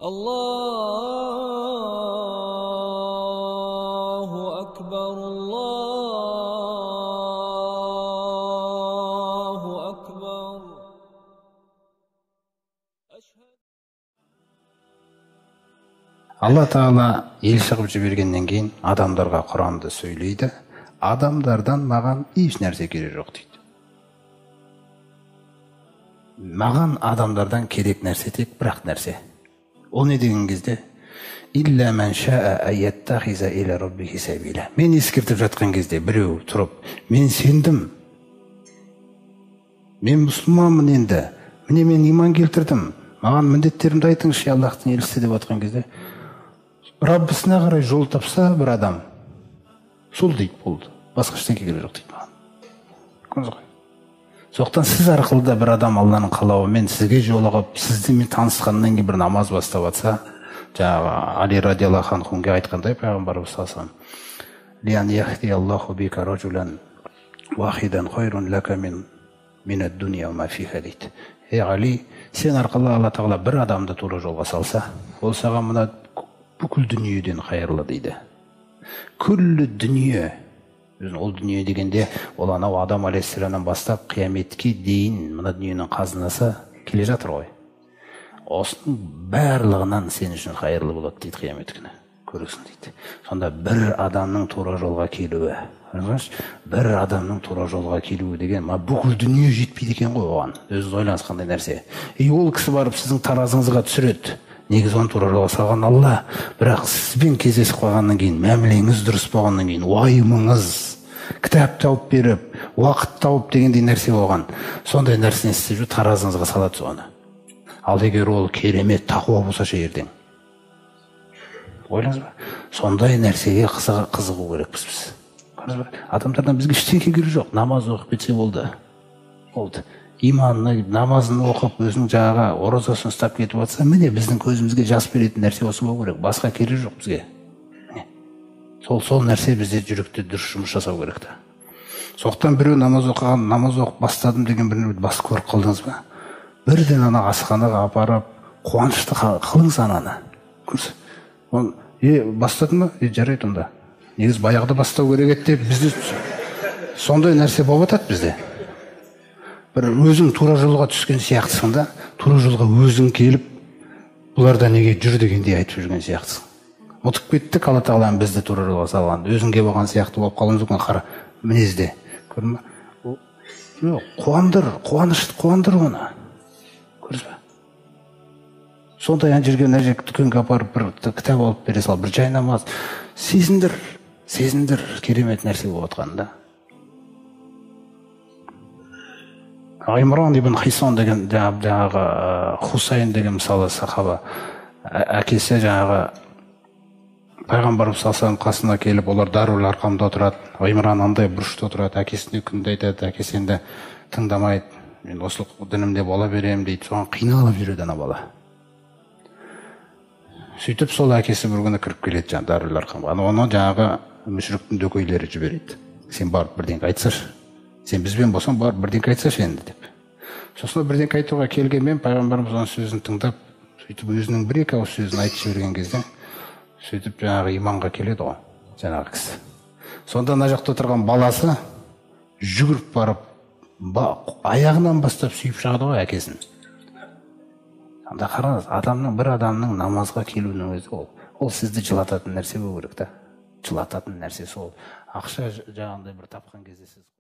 Аллаху акбар, Аллаху акбар. Алла Тағала елші қылып жібергеннен кейін адамдарға Құранды сөйлейді. Адамдардан маған еш нәрсе керек жоқ дейді. Маған адамдардан керек нәрсе тек бір-ақ нәрсе. Ол не деген кезде? Илля ман шаа аяттахиза иля раббихи сабила. Мен ескертіп жатқан кезде біреу тұрып, мен сендім, мен мұсылманмын енді, міне мен иман келтірдім, маған міндеттерімді айтыңызшы, Аллахтың елшісі деп жатқан кезде, Раббысына қарай жол тапса бір адам, сол дейді, болды. Басқа ештеңе керек жоқ дейді маған. Көрдіңіз ғой? Сондықтан сіз арқылы да бір адам Алланың қалауымен сізге жолығып, сізбен танысқаннан кейін бір намаз бастап жатса, жаңағы Али радиаллаху анхуге айтқандай пайғамбарымыз саллаллаху алейхи вассалам, «Лиан яхдияллаху бика ражулан вахидан хайрун лака мин ад-дунья ва ма фиха» дейді. Ей Али, сен арқылы Алла Тағала бір адамды тура жолға салса, ол саған мына бүкіл дүниеден қайырлы дейді. Күллі дүние. Ол дүние дегенде, ол анау Адам алейхиссаламнан бастап қияметке дейін мына дүниенің қазынасы келе жатыр ғой. Осының барлығынан сен үшін қайырлы болады дейді қиямет күні. Көресің дейді. Сонда бір адамның тура жолға келуі, бір адамның тура жолға келуі деген бүкіл дүние жетпейді екен ғой оған. Өзіңіз ойлаңыз қандай нәрсе. И ол кісі барып сіздің таразыңызға түсіреді. Негізі оны тура жолға салған Алла, бірақ сізбен кездесіп қалғаннан кейін, мәмілеңіз дұрыс болғаннан кейін, уайымыңыз, кітап тауып беріп, уақыт тауып дегендей нәрсе болған. Сондай нәрсені істеп жүріп таразыңызға салады соны. Ал егер ол керемет тақуа болса ше ертең. Ойлаңыз ба? Сондай нәрсеге қызығу керекпіз біз. Көрдіңіз ба? Адамдардан бізге ештеңе керегі жоқ. Намаз оқып кетсе болды. Болды. Иманны, намазын оқып, өзінің жаңағы оразасын ұстап кетіп жатса, міне біздің көзімізге жас беретін нәрсе осы болу керек. Басқа керегі жоқ бізге. Міне. Сол нәрсе бізде жүректе дұрыс жұмыс жасау керек та. Сондықтан біреу намаз оқыған, намаз оқып бастадым деген біреуді бас көріп қалдыңыз ба? Бірден ана асханаға апарып, қуанышты қылыңыз ананы. Көрсін. Ол, бастадың ба? Жарайды онда. Негізі баяғыда бастау керек еді деп бізде сондай нәрсе болып жатады бізде. Бір өзің тура жолға түскен сияқтысың да, тура жолға өзің келіп, бұларда неге жүр дегендей айтып жүрген сияқтысың. Ұмытып кеттік Алла Тағаланың бізді тура жолға салған. Өзің келіп алған сияқты болып қалуымыз мүмкін қара мінезде. Көрдің бе? Жоқ, қуандыр, қуанышты қуандыр оны. Көрдіңіз бе? Сондай ана жерге, мына жерге дүкенге апарып бір кітап алып бере сал, бір жай намаз. Сезіндір, сезіндір керемет нәрсе болып жатқанын да. Имран ибн Хисан деген жаңағы Хусайн деген мысалы сахаба, әкесі жаңағы пайғамбарымыз саллаллаху алейхи вассалам қасына келіп, олар Дарул Арқамда отырады. Имран андай бұрышта отырады, әкесіне күнде айтады, әкесі енді тыңдамайды, мен осы дінімде бола беремін дейді. Соған қиналып жүреді ана бала. Сөйтіп сол әкесі бір күні кіріп келеді жаңағы Дарул Арқамға. Оны жаңағы мүшриктің дөкейлері жібереді. Сен барып бірдеңе айтсашы. Сен бізбен болсаң барып бірдеңе айтсашы енді деп. Сосын бірдеңе айтуға келгенмен пайғамбарымыз оның сөзін тыңдап, сөйтіп өзінің бір-екі ауыз сөзін айтып жіберген кезде, сөйтіп жаңағы иманға келеді ғой жаңағы кісі. Сонда ана жақта отырған баласы жүгіріп барып, аяғынан бастап сүйіп шығады ғой әкесін. Сонда қараңыз, бір адамның намазға келуінің өзі ол сізді жылататын нәрсе болу керек та. Жылататын нәрсе сол. Ақша жаңағындай бір тапқан кезде сіз